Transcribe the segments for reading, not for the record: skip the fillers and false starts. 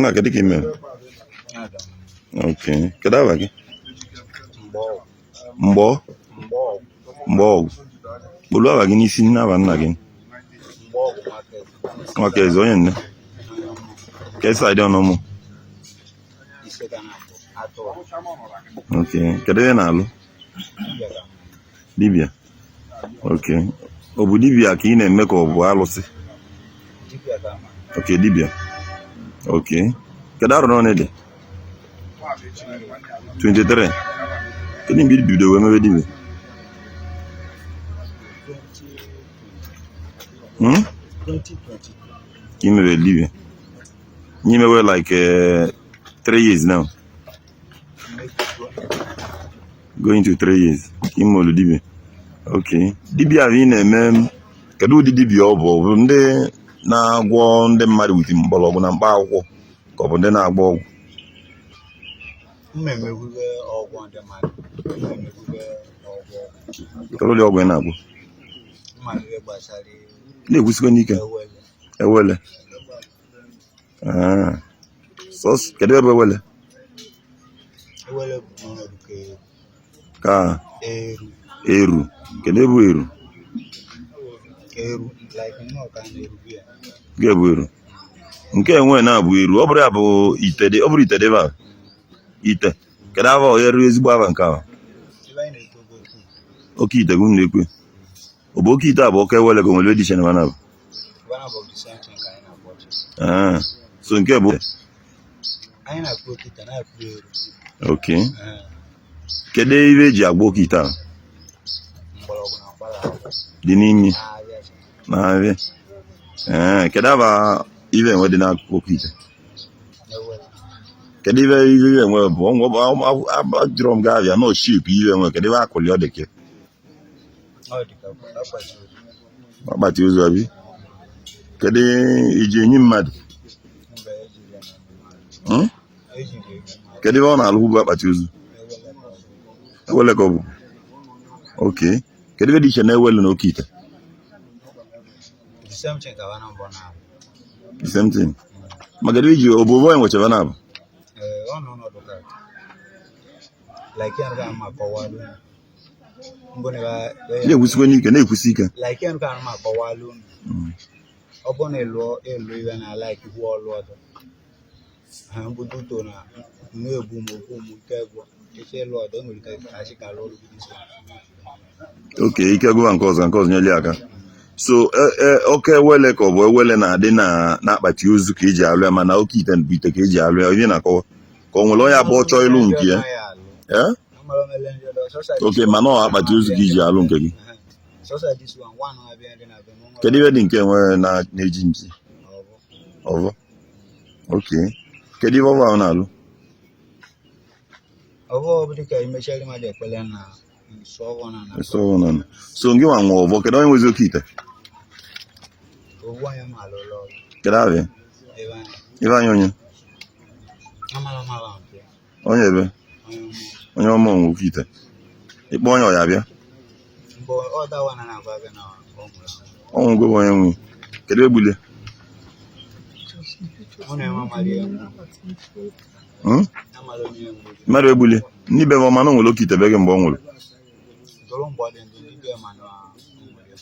Nna, kedu ka ị mere? Ok, kedu ava gị? Mgbọ mgbọọgwụ kpolu ava gị n'isi n'ava nna gị. Nwakaeze onye nne ke side ọnụmụ. Ok, kedu ihe ị na-alụ? Dibịa. Ok, ọ bụ dibịa ka ị na-eme ka ọ bụ alụsị? Ok, dibịa. Ok, kedu arọ ole ị dị? 23. Kedu mgbe i bido wee mebe dibịa? Hmm? Ka ị mebe dibịa nye mewe like 3 years now, going to 3 years ka ị molu dibịa. Ok, dibịa ahụ ị na-eme, kedu ụdị dibịa ọ bụ? Ọ bụ ndị na-agwọ ndị mmadụ with mgbọrọgwụ na mkpa akwụkwọ, ka ọ bụ ndị na-agba ọgwụ? M na-emegwube ọgwụ ndị mmadụ. M na-emegwube ọgwụ. Kedu ụdị ọgwụ ị na-agwọ? Mma ihe gbasara Na-ekwusikwa n'ike. Ewele. Ewele. Ah. Sọs kedu ebe ewele? Ewele bụ n'ọnọdụ ka eru. Ka Eru. Eru. Kedu ebe eru? Eru like nnọọ ka a na-erube ya. Nke bụ eru. Nke enwe na-abụ eru. Ọ bụrụ ya bụ ite dị, ọ bụrụ ite dị ebe a. Ite. Kedu ava ọ eru ezigbo ava nke ahụ? Ebe anyị na-eto bụ otu. Oke ite gị na-ekwe. Ọ bụ oke ite a bụ oke ewele ka o nwere dị iche na mana bụ? One of the same thing ka anyị na-akpọ. Ah. So nke bụ Anyị na-akpọ oke ite, na-akpọ eru. Ok. Kedu ihe eji agwọ oke ite ahụ? Mgbọrọgwụ na mkpara akwụkwọ. Dị n'imi Na-abịa. Na-abịa. Ee, kedu ava ive enwe dị n'akụkụ oke ite? Ewele. Kedu ive enwe bụ? Ajụrụ m gị abịa na shape ive enwe, kedu ive akụli ọ dị ka? Ọ dị ka akpati ozu. Akpati ozu abi? Kedu iji enyi mmadụ? Mgbe ejiri ya na mmadụ. Hmm? Ejiri enyi mmadụ. Kedu ihe ọ na-alụ bụ akpati ozu? Ewele ka ọ bụ. Ewele ka ọ bụ. Ok, kedu ihe dị iche na ewele na oke ite? The same thing ka wana mbọ na-abụ. The same thing, ma kedu iji obobo onye nwechara na-abụ? Ee, ọ nọ ọnọdụ ka like ya ka ama akọwalụ unu. Mbụ na Na-ekwusikwa n'ike, na-ekwusi ike. Like ya ka ama akọwalụ unu. Ọ bụrụ na ịlụọ ịlụ iwe na like hụ ọlụ ọzọ ha mbuduto na na-ebu m okwu m ike gwụ eche ịlụ ọdọ enwere ike achị ka alụ ọrụ gị isi. Ok, ike gụwa nke ọzọ nyeli aka. So oke ewele ka ọ bụ ewele na-adị na n'akpati ozu ka eji alụ ya, mana oke ite bụ ite ka eji alụ ya. Onye na-akọwa ka ọ nwere onye abụọ chọọ ịlụ nke ya. Eh? Ok, mana ọ akpati ozu ka iji alụ nke gị. Kedu ihe dị nke nwere na na-eji nji ọvọ? Ok, kedu ihe ọvọ ahụ na-alụ? Ọvọ bụ dịka imechara mmadụ ekpele na nsọ ọvọ na na So na so ngị nwa nwe ọvọ, kedu onye nwezi oke ite? Owu anya ma alụlụ ọrụ. Kedu abịa? Ebe anyị. Ife anyị onye amala mala nke onye ebe onye mmụọ. Onye ọma onwe oke ite, ịkpọ onye ọya bịa. Mgbe ọ dawa na na-agwa gị na ọ nwụrụ anwụ. Ọnwụ gwe bụ onye nwe, kedu egbulie? Ọ na-enwe amara ihe mgbu. Hmm? Amara onye mgbu. Mmadụ egbulie ndị be ma na o nwere oke ite be gị mgbe ọ nwụrụ? Dọrọ mgbe ọ dị ndụ, ndị be ma na o nwere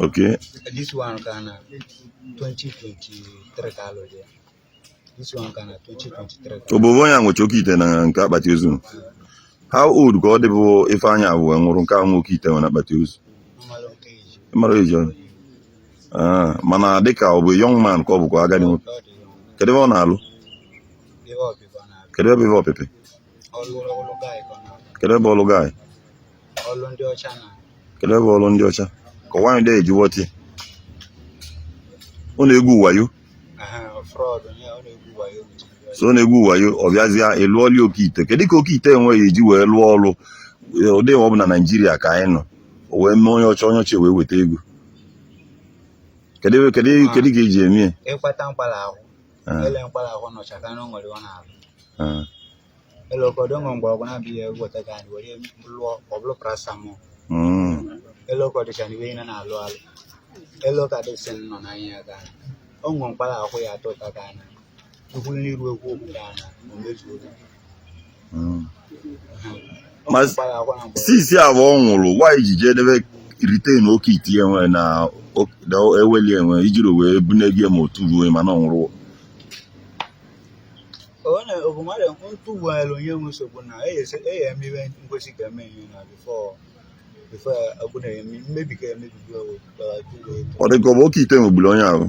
oke ite. Ok. This one ka na 2023 ka alụrụ ya. This one ka na 2023 ka. Obobo onye a nwecha oke ite na nke akpati ozu, how old ka ọ dị bụ Ifeanyị ahụ wee nwụrụ, nke ahụ nwe oke ite nwere akpati ozu? Amara nke iji. Mara eji ọnụ. Ah, mana dịka ọ bụ young man ka ọ bụkwa agadi nwoke? Ọ dị ya. Kedu ebe ọ na-alụ? Ebe ọpịpị ọ na-abịa. Kedu ebe ife ọpịpị? Ọlụ ọlụ guy ka ọ na-alụ. Kedu ebe ọlụ guy? Ọlụ ndị ọcha na. Kedu ebe ọlụ ndị ọcha? Ka nwaanyị dị eji wọtị ọ na-egwu wayo. Aha, fraud ya, ọ na-egwu wayo with ndị ọcha. So ọ na-egwu wayo, ọ bịazịa ịlụọli oke ite. Kedu ka oke ite enweghị eji wee lụọ ọlụ ụdị ọ bụ na Naijiria ka anyị nọ, o wee mee onye ọcha, onye ọcha wee weta ego? Kedu ka eji eme ya? Ịkpata mkpara ahụ. Ah. Ele mkpara ahụ nọcha ka na o nwere ọ na-alụ. Ah. Ele ụfọdụ ụmụ mgbọrọgwụ na-abịa eweta ka anyị were lụọ, ọ bụrụ paracetamol. Ele ụfọdụ cha na iwe niile na-alụ alụ. Ele ụka dị sị nọ n'anya ya ka o nwere mkpara ahụ ya atọ ụtọ ka na Ikwulu n'iru ekwu okwu ka na o mezuo. Ma since ahụ ọ nwụrụ, why iji jee debe retain oke ite enwe na eweli enwe ijiri wee bune gị ma otu ruo mana ọ nwụrụ? Mmadụ ntụgbuelu onye m nsogbu na eya eme ihe nkwesị ka eme ihe na before before ọbụna mmebi ka emebigo. Ọ dị ka ọ bụ oke ite nwegburu onye ahụ.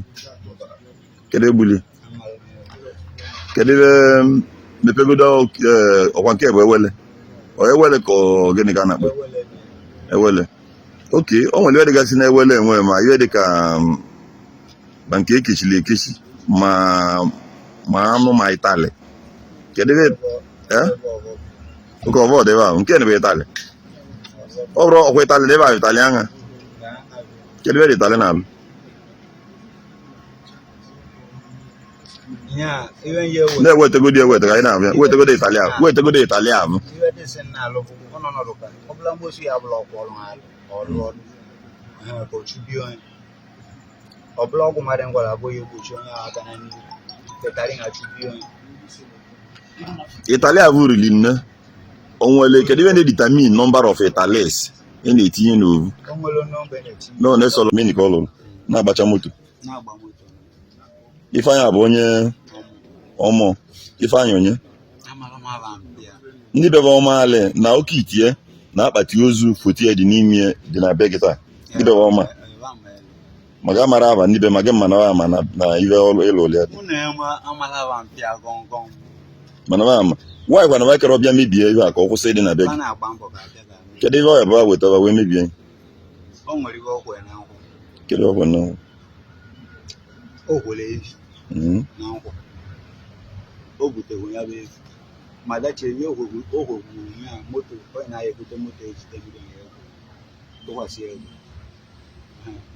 Kedu egbuli? Kedu ebe mepegodo ọkwa nke bụ ewele? Ọ ewele ka ọ gịnị ka a na-akpọ ewele? Okay, o nwere ihe dịgasị na ewele enwe, ma ihe dịka ma nke ekechiri ekechi, ma anụ, ma ịtalị. Kedu ebe oke ọvọ dị ebe ahụ? Nke bụ ịtalị, ọ bụrụ ọkwa ịtalị dị ebe ahụ, ịtalị aṅa? Kedu ebe dị ịtalị na-alụ? Na-ewetagodi eweta ka anyị na-abịa. Wetagodi ịtalị ahụ, wetagodi ịtalị ahụ. Ọbụla ọgwụ mmadụ ngwara abụghị egbochi onye ahụ aka na n'ihu ịtalị na chụbi onye. Ịtalị ahụ riri nne. O nwere, kedu ihe na-determine number of ịtalis ị na-etinye n'ovu? O nwere nọmba na-etinye. Na ọ na-esolo mini ka ọ lụrụ na-agbacha moto. Na-agba moto. Ifeanyị bụ onye ọmụ Ifeanyị onye amara m aba ya. Ndị bebe ọma alị na oke itie na akpati ozu foto ya dị n'ime dị na be gị taa, ndị bebe ọma maka amara aba ndị be ma gị mana ama na ibe ọlụ ịlụ ya dị. Mụ na ya amara aba mpịa gọngọn. Mana ba ama nwaanyị kwana ba kere ọbịa mebie ibe a ka ọ kwụsị ịdị na be a gị. Na-agba mbọ ka abịa ga Kedu ibe ọ ya bụ wetaba wee mebie? O nwere ihe o kwere na nkwa. Kedu ọ bụ na O kwere efi na nkwa, o butere ya bụ efi ma dachie ihe o kwekwuru ya moto, onye na-ebute moto ejide ndị ya ego tụkwasị ego.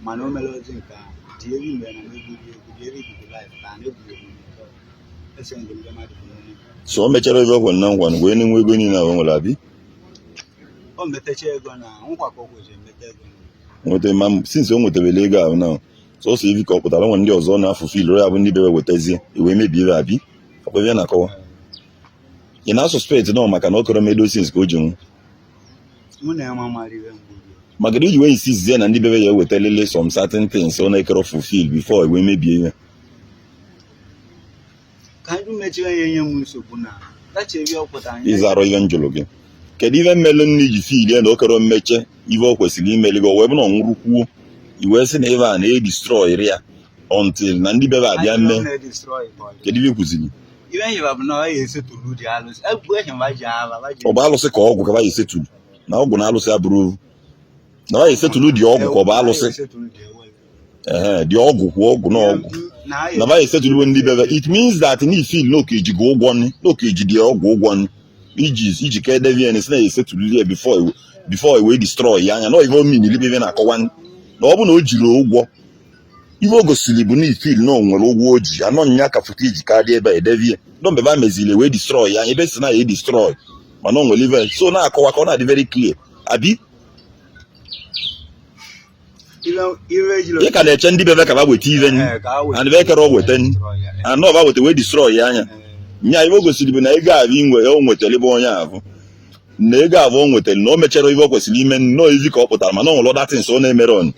Mana o mere ozi nke ahụ dị elu mgbe na egburu egwu dị elu ikuku life ka a na-egwu egwu ese ndị mmadụ bụ onye. So o mechara ebe ọ kwere na nkwa wee na-enwe ego niile ahụ o nwere, abi? O metacha ego na nkwa ka o kwesịrị emeta ego. Nweta ma since o nwetabere ego ahụ na sọsọ evi ka ọ pụtara, nwere ndị ọzọ na-afụ fil ya bụ ndị bebe wetazie wee mebie ebe, abi? Ọkwa ebe na-akọwa ị na-suspect nọ maka na ọ kọrọ medo since ka o ji nwụ. Mụ na ya ma mara ihe mgbe. Maka na iji wee insizie na ndị bebe ya ewetalele some certain things ọ na-ekere fulfill before wee mebie ihe. Ka ndị mechiri ya enye m nsogbu na dachi ọ pụtara. Ịzarọ ihe m jụrụ gị. Kedu ihe mmelu nne iji feel ya na o kere mmeche ife o kwesịrị imeli gị, o wee bụ na ọ nwụrụ kwuo i wee sị na ife a na-edestroy ya until na ndị bebe abịa mee? Kedu ihe i kwuziri? Ibe nyiba bụ na ọ ya esetụrụ dị alụsị egwu ehi ma ji aba ba ji. Ọ bụ alụsị ka ọgwụ ka ba esetụrụ? Na ọgwụ na alụsị abụrụ ovu. Na ba esetụrụ dị ọgwụ ka ọ bụ alụsị? Ehe, dị ọgwụ, kwuo ọgwụ na ọgwụ na ba esetụrụ ndị bebe. It means that na ifil na oke ejigo ụgwọ nị, na oke eji dị ọgwụ ụgwọ nị iji ka edevien si na esetụrụ ya before wee destroy ya anya na ife omin libe ife na-akọwa na ọ bụ na o jiri ụgwọ. Ife o gosiri bụ na ifil na o nwere ụgwọ o ji anọ nya ka foto iji ka dị ebe a edevie nọ mgbe ba meziri wee destroy ya anya ebe si na ya destroy, mana o nwere ife so na-akọwa ka ọ na-adị very clear, abi? Ị ka na-eche ndị bebe ka ba weta ive nni and be kere o weta nni and ọ ba weta wee destroy ya anya nya. Ife o gosiri bụ na ego ahụ inwe o nwetara ebe onye ahụ na ego ahụ o nwetara na o mechara ife o kwesịrị ime nnọọ izi ka ọ pụtara, mana o nwere other things ọ na-emere on.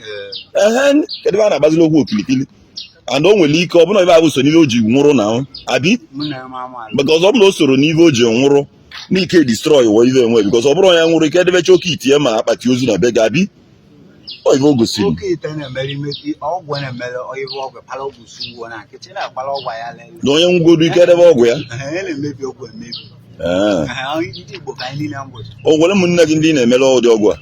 Ehe, kedu ebe a na-agbazili okwu okilikili? And o nwere ike ọ bụna ife ahụ so n'ihe o ji nwụrụ na abi, because ọ bụ na o soro n'ihe o ji nwụrụ n'ike destroy wọ ife enwe, because ọ bụrụ onye nwụrụ ike edebecha oke itie ma akpati ozu na be gị, abi? Ọ ife o gosiri. Oke ite na-emere ime ọgwụ na-emere ife ọgwụ kpara ọgwụ su uwe na nkịtị na-akpara ọgwụ ya lele. Na onye nwụgodu ike edebe ọgwụ ya. Ehe, na-emebi ọgwụ emebi. Ee. Ehe, ndị Igbo ka anyị niile mbọchị. O nwere ụmụnne gị ndị ị na-emere ụdị ọgwụ a?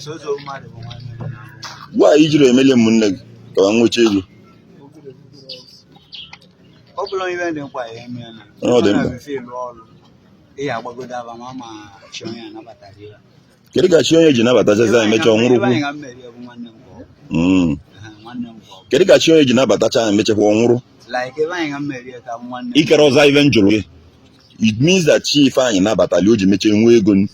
Sozo mmadụ bụ nwanne m na-abụ. Gwa anyị ijiri emeli ụmụnne gị ka ha nwechaa ego. Ọ bụla ibe dị mkpa ya eme na Ọ dị mkpa. na bife ịlụ ọrụ ị ya agbagodo aba ma chi onye anabatara ya. Kedu ka chi onye ji nabatachazi anyị mechaa ọ nwụrụkwu? Ebe anyị ga mmeri bụ nwanne m ka ọ bụ. Ehe, nwanne m ka ọ bụ. Kedu ka chi onye ji nabatacha anyị mechakwa ọ nwụrụ? Like ebe anyị ga mmeri ka bụ nwanne m. Ikere ọzọ ive m jụrụ gị, it means that chi Ifeanyị nabatali o ji mechie nwee ego ni.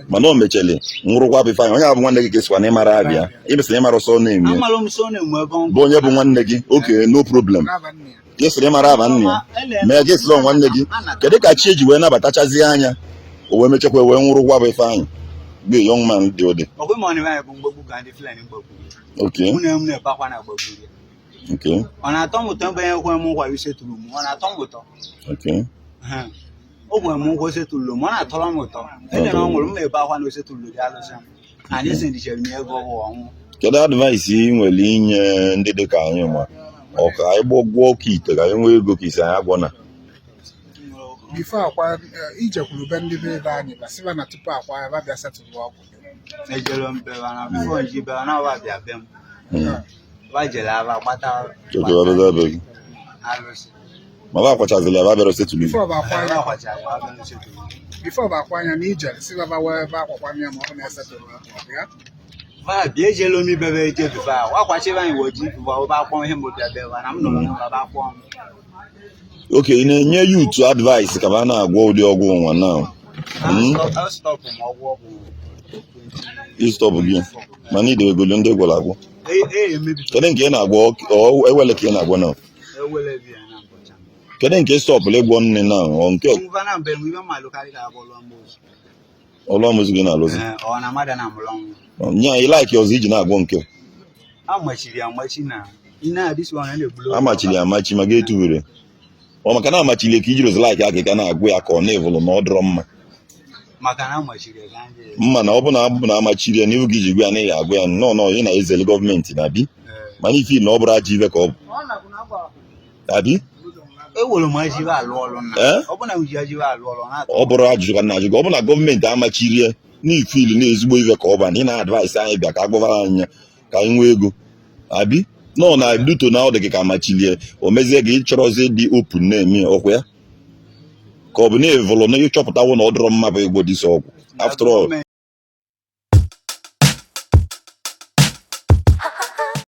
Mana o mecheli nwụrụkwa bụ Ifeanyị onye a bụ nwanne gị ka esikwa na ịmara abịa ịmesị na ịmara ọsọ na-eme. Amalụ m so na-enwe ebe ọ Bụ onye bụ nwanne gị. Okay, no problem. Gị sịrị mara aba nna ya mee gị sịrị nwanne gị. Kedu ka chi eji wee nabatachazie anya, o wee mechakwa wee nwụrụ gwa bụ Ifeanyị bụ young man dị ụdị? Ọkwa ma ọ na-eme anyị bụ mgbegbu ka ndị Fulani gbagburu. Mụ na m na-ebe akwa na gbagburu ya. Ọ na-atọ m ụtọ mgbe ya ekwe m nkwa isetụrụ m, ọ na-atọ m ụtọ. O kwere m nkwa osetụrụ m, ọ na-atọrọ m ụtọ. Ede na ọ nwụrụ, m na-ebe akwa na osetụrụ dị alụsị m. Anyị si ndichere m ego bụ ọnwụ. Kedu advice ị nwere inye ndị dị ka anyị ma ọ ka anyị gwọọ oke ite ka anyị nwee ego ka isi anyị agwọ na Before akwa ijekwuru be ndị be ebe anyị basịba na tupu akwa ya ba bịa setụlụ ọgwụ. Ejere m bebe na before nji bebe na wa bịa be m. Wa jere aba gbata. Oke ọbịa be gị. Alụsị. Ma ba akwachazila ebe a bịara setụlụ. Before ba akwa Ebe ya akwacha akwa abịa n'usekwu. Before ba akwa ya na ijere si baba wee ebe akwakwa ya ma ọ bụ na esetụlụ ọgwụ ọ bụ ya. Va bịa ejela m ibebe eje before ahụ. Wakwachibe anyị woji before ọba akwọ ihe m bịa bebe na m nọrọ n'ụlọ akwọ m. Oke ị na-enye youth advice ka ba na-agwọ ụdị ọgwụ nwa na Stop m ọgwụ ọgwụ. Ịstọpụ gị mana idewegolu ndị gwọrọ agwọ. E emebi. Kedu nke ị na-agwọ? Ọ ewele ka ị na-agwọ na? Ewele bi ya na mbọcha. Kedu nke stọpụrụ ịgwọ nne na ọ nke? Ngwa na mbe ibe mmalụ karị ka abụọ lụọ mmozu. Ọlụ ọmụzụ gị na-alụzi? Ee, ọ na mmadụ na-amụrụ ọnwụ. Nya ị like ọzọ iji na-agwọ nke? Amachiri amachi na ị na-adịsi ọnya na-egbulu. Amachiri amachi ma ga-etuwere ọ maka na amachiri ka ijiri like aka ka na-agwụ ya ka ọ na-evụlụ na ọ dịrọ mma. Maka na amachiri ka ndị Mma na ọ bụ na abụ na amachiri ya n'ihu gị ji gwa ya na ị ga-agwụ ya nnọọ nọọ ị na-ezele gọọmenti na bi, mana ife na ọ bụrụ ajọ ife ka ọ bụ abi? Ewere m ajibe alụ ọrụ na Eh? ọ bụ na m ji ajibe alụ ọrụ na Ọ bụrụ ajụjụ ka m na-ajụ gị, ọ bụ na gọọmenti amachirie n'ife ilu na ezigbo ife ka ọ bụ na ị na-advice anyị bịa ka a gwara anyị ya ka anyị nwee ego abi nọ na duto na ọ dị gị ka amachilie o mezie gị ịchọrọzi dị open na-eme ya, ọkwa ya ka ọ bụ na evụlụ na ịchọpụtawo na ọ dịrọ mma bụ ịgwọ disi ọgwụ after all.